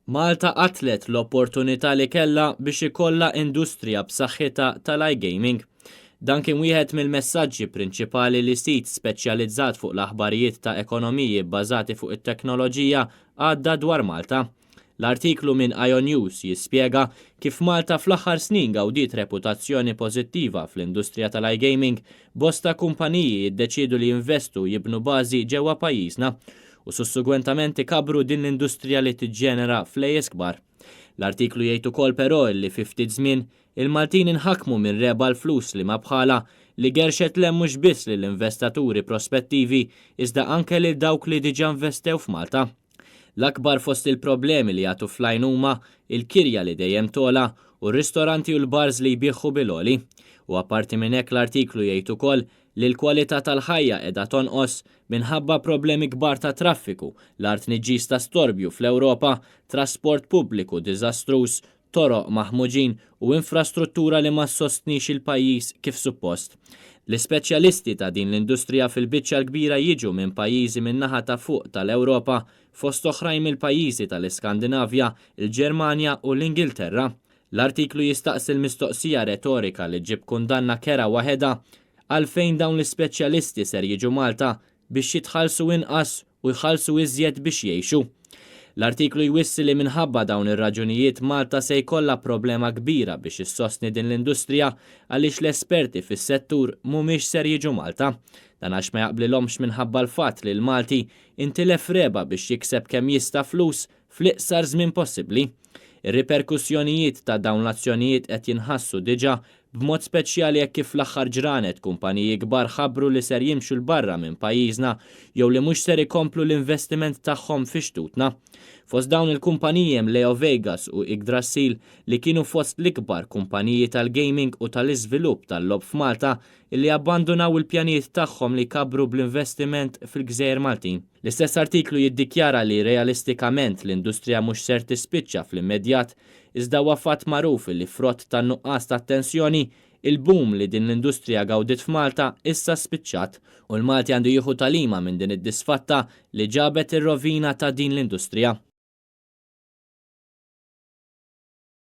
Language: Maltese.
Malta qatlet l-opportunità li kellha biex ikollha industrija b'saħħitha tal-iGaming. Dan kien wieħed mill-messaġġi prinċipali li sit speċjalizzat fuq l-aħbarijiet ta' ekonomiji bbażati fuq it-teknoloġija għadda dwar Malta. L-artiklu minn IONews jispjega kif Malta fl-aħħar snin gawdiet reputazzjoni pożittiva fl-industrija tal-iGaming, bosta kumpaniji jiddeċiedu li jinvestu u jibnu bażi ġewwa pajjiżna u sussegwentament ikabbru din l-industrija li tiġġenera flejjes kbar. L-artiklu jgħid ukoll però illi fi ftit żmien il-Maltin inħakmu minn regħba l-flus li ma bħalha li gerxet 'l hemm mhux biss lill-investaturi prospettivi iżda anke lil dawk li diġà investew f'Malta. L-akbar fost il-problemi li jagħtu fl-għajn huma l-kirja li dejjem togħla u r-ristoranti u l-bars li jbigħu bil-għoli. U apparti minn hekk l-artiklu jgħid ukoll li l-kwalità tal-ħajja qiegħda tonqos minħabba problemi kbar ta' traffiku, l-agħar tniġġis ta' storbju fl-Ewropa, trasport pubbliku diżastruż, toroq maħmuġin u infrastruttura li ma ssostnix il-pajjiż kif suppost. L-ispeċjalisti ta' din l-industrija fil-biċċa l-kbira jiġu minn pajjiżi min-naħa ta' fuq tal-Ewropa, fost oħrajn mill-pajjiżi tal-Iskandinavja, il-Ġermanja u l-Ingilterra. L-artiklu jistaqsi l-mistoqsija retorika li ġġib kundanna kerha waħedha, għalfejn dawn l-ispeċjalisti ser jiġu Malta biex jitħallsu inqas u jħallsu iżjed biex jgħixu? L-artiklu jwissi li minħabba dawn ir-raġunijiet Malta se jkollha problema kbira biex issostni din l-industrija għaliex l-esperti fis-settur mhumiex ser jiġu Malta. Dan għax ma jaqblilhomx minħabba l-fatt li l-Malti intilef regħba biex jikseb kemm jista' flus fl-iqsar żmien possibbli. Ir-riperkussjonijiet ta' dawn l-azzjonijiet qed jinħassu diġà, b'mod speċjali hekk kif fl-aħħar ġranet kumpaniji kbar ħabbru li ser jimxu 'l barra minn pajjiżna jew li mhux ser ikomplu l-investiment tagħhom fi xtutna. Fost dawn il-kumpaniji hemm Leo Vegas u Yggdrasil li kienu fost l-ikbar kumpaniji tal-gaming u tal-iżvilupp tal-logħob f'Malta illi abbandunaw il-pjanijiet tagħhom li jkabbru bl-investiment fil-gżejjer Maltin. L-istess artiklu jiddikjara li realistikament l-industrija mhux ser tispiċċa fl-immedjat, iżda huwa fatt magħruf illi frott tan-nuqqas ta' attenzjoni, il-boom li din l-industrija gawdiet f'Malta issa spiċċat u l-Malti għandu jieħu tagħlima minn din id-disfatta li ġabet ir-rovina ta' din l-industrija.